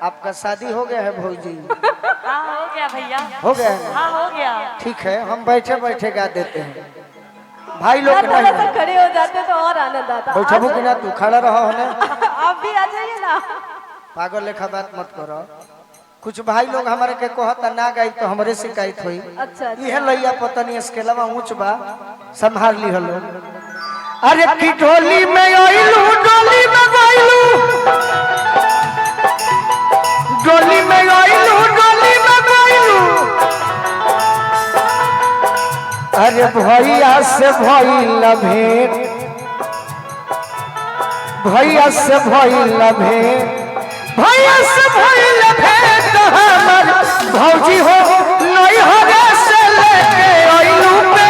आपका शादी हो गया है भौजी? हाँ हो गया भैया। हो गया है ना? हाँ हो गया। ठीक है, हम बैठे बैठे गा देते हैं भाई लोग। थोड़ा नहीं सा खड़े हो जाते तो और आनंद आता। बैठबू कि ना? तू खड़ा रहो होने। आप भी आ जाइए ना। पागल लेखा बात मत करो। कुछ भाई लोग हमारे के कहता ना गाई तो हमरे शिकायत हुई। अच्छा अच्छा। इहे लैया पतनी इसके ऊंच बा, संभाल ली हलो। अरे की डोली में आइलू डोली में गइलू, डोली में आइलू डोली में गइलू, अरे भैया से भइल भेंट, भैया से भइल भेंट, भैया से भइल भेंट, हमर भौजी हो नैहरे से लेके आइलू पे,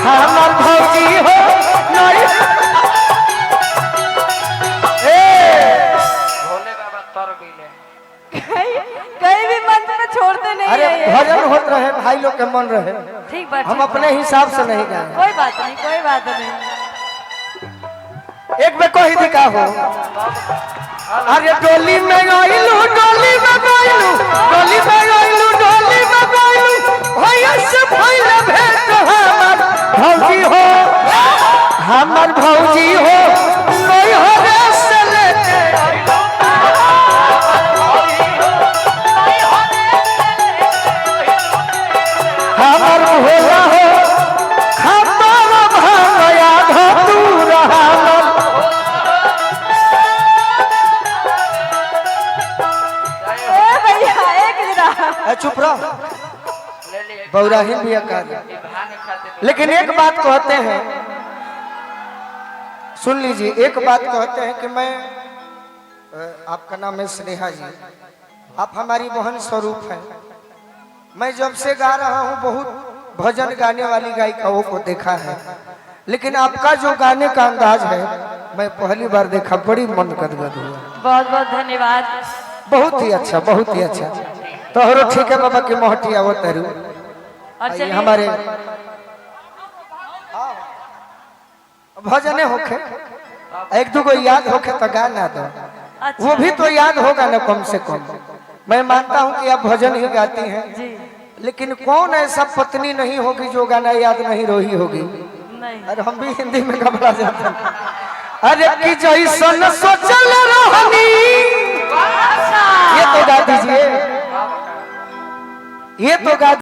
हमर भौजी हो नहीं। ए भोले बाबा तर गईले। कहीं कहीं भी मंच पे छोड़ते नहीं अरे है ये। भजन होत रहे, भाई लोग के मन रहे। ठीक बात। हम अपने हिसाब से नहीं गाए। कोई बात नहीं, कोई बात नहीं। एक में कोई दिखा हो। अरे डोली में आइलू डोली में गइलू, डोली में आइलू डोली में गइलू, भैया से भइल भेंट, हमर भौजी हो, हमर भौजी हो नैहरे से लेके आइलू। हमर भोला हो खबर भंगया धतूर हमर। ए भैया एक जरा। ए, चुप रहो। ले लिए। बौराही भी अकार। ये भांग खाते। लेकिन एक बात कहते हैं, सुन लीजिए, एक बात कहते हैं कि मैं आपका नाम है स्नेहा जी, आप हमारी बहन स्वरूप हैं। मैं जब से गा रहा हूँ बहुत भजन गाने वाली गायिकाओं को देखा है, लेकिन आपका जो गाने का अंदाज है मैं पहली बार देखा, बड़ी मन गदगद हुआ। बहुत बहुत धन्यवाद। बहुत ही अच्छा, बहुत ही अच्छा। तोहरो ठीक है बाबा की मोहटिया वो तरु। और ये चलिए हमारे भजने होखे, एक दो को याद होखे तो गा ना दो। अच्छा। वो भी तो याद होगा ना कम से कम। मैं मानता हूँ कि आप भजन ही गाती हैं जी। लेकिन कौन ऐसा पत्नी नहीं होगी जो गाना याद नहीं रही होगी? नहीं। अरे हम भी हिंदी में घबरा जाते हैं। अरे कि जैसन सोचल रहनी, ये तो गा दीजिए, ये तो गा।